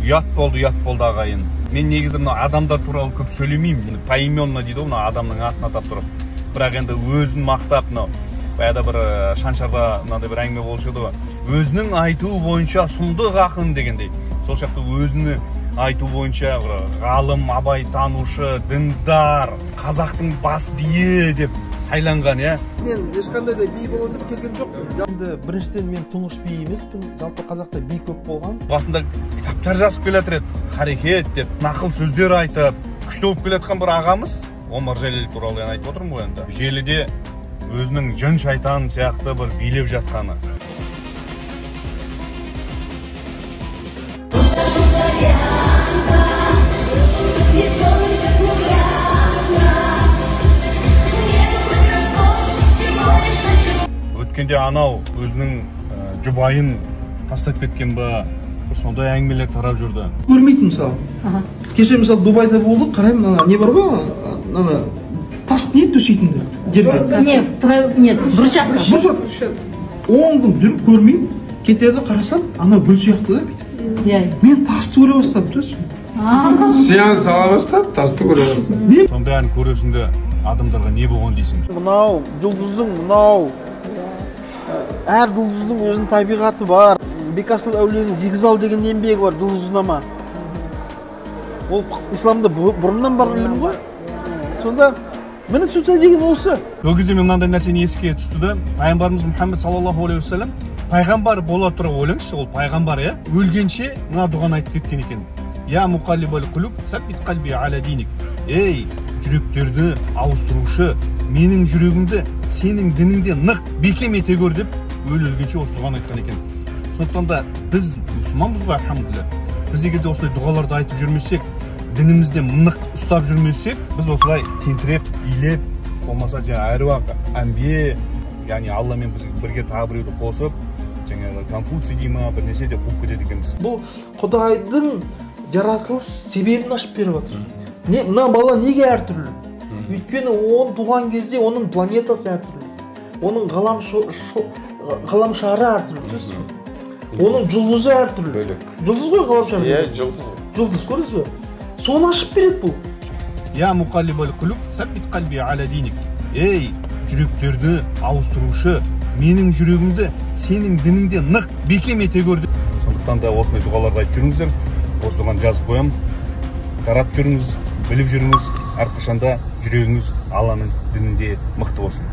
Ұят болды, ұят болды ағайын. Мен негізі мына адамдар туралы көп сөйлемеймін. Поименно дейді ғой, мына адамның атын атап тұрып. Бірақ енді өзін мақтап, мынау баяғыда бір Шаншарда мынандай бір әңгіме болушы еді ғой. Өзінің айтуы бойынша сұмдық ақын дегендей. Сол сияқты өзіні айту бойынша бір ғалым, абай танушы, діндар, қазақтың бас биі деп сайланған, иә? Мен ешқандай да би боламын деп келген жоқпын. Енді біріншіден мен тұңғыш би емеспін. Жалпы қазақта би көп болған. Басында кітаптар жазып келе жатыр еді. Харекет деп, нақыл сөздер айтып, күшті болып келе жатқан бір ағамыз, Омар Жәлел туралы енді айтып отырмын ғой енді. Желіде өзінің жын шайтан сияқты бір билеп жатқаны. Өткенде анау өзінің жұбайын тастап кеткен ба, бір сондай әңгімелер тарап жүрді. Көрмейтін мысалы. Кеше мысалы Дубайда болдық, қараймын, ана не бар ғой, ана тас не төсейтін жерге. Не, нет, брусчатка. Брусчатка. 10 күн жүріп көрмеймін, кетеді қарасам, ана гүл сияқты да бүйтіп. Иә. Мен тасты көре бастадым, түсінесің бе? Сен сала бастап, тасты көре бастадың. Соның бәрін көресің де адамдарға не болған дейсің. Мынау жұлдыздың мынау әр жұлдыздың өзінің табиғаты бар. Бекасыл әулиенің Зигзал деген еңбегі бар, жұлдызнама. Ол исламда бұрыннан бар ілім ғой. Сонда міне суца деген осы. Ол кезде мен мынандай нәрсені еске түсті да, пайғамбарымыз Мұхаммед саллаллаху алейхи уассалам пайғамбар бола тұра ойлаңызшы, ол пайғамбар, иә, өлгенше мына дұғаны айтып кеткен екен. Я муқаллибал қулуб, сәббит қалби аля диник. Ей, жүректерді ауыстырушы, менің жүрегімді сенің дініңде нық бекем ете көр деп өлгенше осы дұғаны айтқан екен. Сондықтан да біз мұсылманбыз ғой, альхамдулилля. Біз егер де осылай дұғаларды айтып жүрмесек, дінімізде нық ұстап жүрмесек, біз осылай тентіреп, илеп, болмаса жаңа әруақ, әмбие, яғни Алламен біз бірге тағы біреуді қосып, жаңағы Конфуций дей ма, бір нәрсе деп қуып кетеді екенбіз. Бұл Құдайдың жаратылыс себебін ашып беріп жатыр. Не, мына бала неге әртүрлі? Өйткені он туған кезде оның планетасы әртүрлі. Оның ғаламшары әртүрлі, түсінесіз бе? Оның жұлдызы әртүрлі. Бөлек. Жұлдыз ғой ғаламшар. Иә, жұлдыз. Жұлдыз, көрдіңіз бе? Соны ашып береді бұл. Я муқаллибал қулуб, сәббит қалби аля диник. Ей, жүректерді ауыстырушы, менің жүрегімді сенің дініңде нық бекем ете көр деп. Сондықтан да осындай дұғаларды айтып жүріңіздер. Осы дұғаны жазып қоямын. Таратып жүріңіз, біліп жүріңіз. Әрқашанда жүрегіңіз Алланың дінінде мықты болсын.